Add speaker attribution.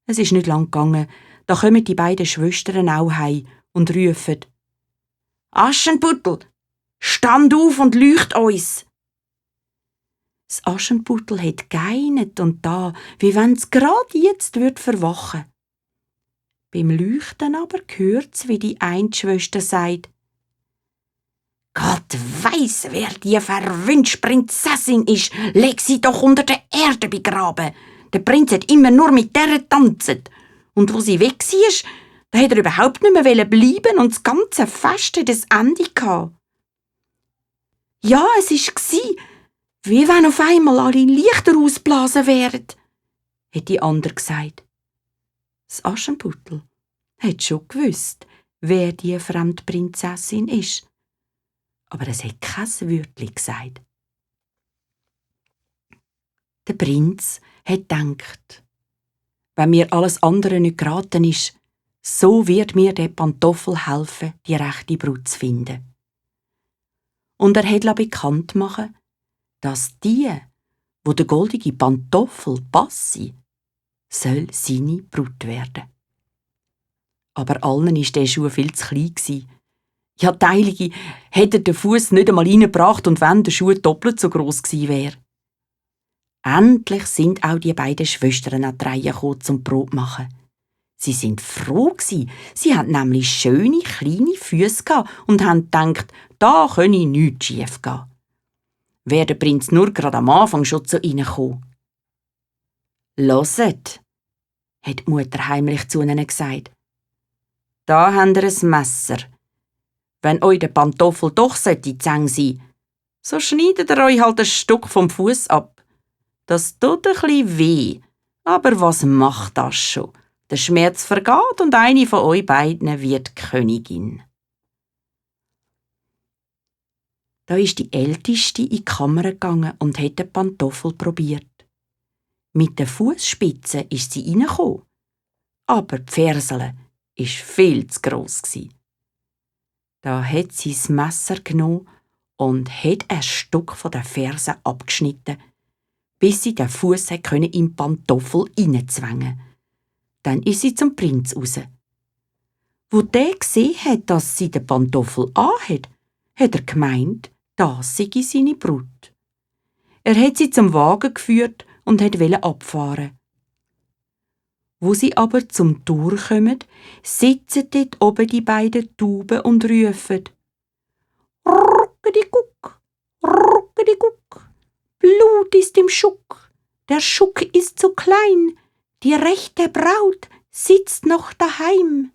Speaker 1: Es ist nicht lang gegangen, da kommen die beiden Schwestern auch heim und rufen: «Aschenputtel, stand auf und leucht uns!» Das Aschenputtel hat geinet und da, wie wenn's grad jetzt verwachen würde. Beim Leuchten aber hört's, wie die eine Schwester sagt: «Gott weiss, wer die verwünschte Prinzessin ist, leg sie doch unter der Erde begraben. Der Prinz hat immer nur mit der getanzt. Und wo sie weg war, da hat er überhaupt nicht mehr bleiben und das ganze Fest hat ein Ende gehabt.» «Ja, es war, wie wenn auf einmal alle Lichter ausgeblasen wären», hat die andere gesagt. Das Aschenputtel hat schon gewusst, wer die fremde Prinzessin ist. Aber es hat kein Wörtchen gesagt. Der Prinz hat gedacht, wenn mir alles andere nicht geraten ist, so wird mir der Pantoffel helfen, die rechte Brut zu finden. Und er hat bekannt machen, dass die, wo der goldige Pantoffel passe, soll seine Brut werden. Aber allen war der Schuh viel zu klein. Ja, die Heilige hätte den Fuß nicht einmal reingebracht, und wenn der Schuh doppelt so gross gewesen wäre. Endlich sind auch die beiden Schwestern an die Reihe gekommen, zum Brot machen. Sie sind froh gewesen. Sie hatten nämlich schöne, kleine Füße und haben gedacht, da könne nichts schief gehen. Wäre der Prinz nur gerade am Anfang schon zu ihnen gekommen. «Hört», hat die Mutter heimlich zu ihnen gesagt. «Da habt ihr ein Messer. Wenn euch der Pantoffel doch zu eng sein, so schneidet ihr euch halt ein Stück vom Fuß ab. Das tut ein bisschen weh, aber was macht das schon? Der Schmerz vergeht und eine von euch beiden wird Königin.» Da ist die Älteste in die Kammer gegangen und hat den Pantoffel probiert. Mit den Fußspitzen ist sie reingekommen, aber die Fersel war viel zu gross. Da hat sie das Messer genommen und hat ein Stück von der Ferse abgeschnitten, bis sie den Fuß im Pantoffel reinzwängen. Dann ist sie zum Prinz raus. Wo der gesehen hat, dass sie den Pantoffel anhat, hat er gemeint, das sei seine Brut. Er hat sie zum Wagen geführt und wollte abfahren. Wo sie aber zum Tor kommen, sitzen dort oben die beiden Tauben und rufen: «Ruckedi-Guck, Ruckedi-Guck, Blut ist im Schuck, der Schuck ist zu klein, die rechte Braut sitzt noch daheim.»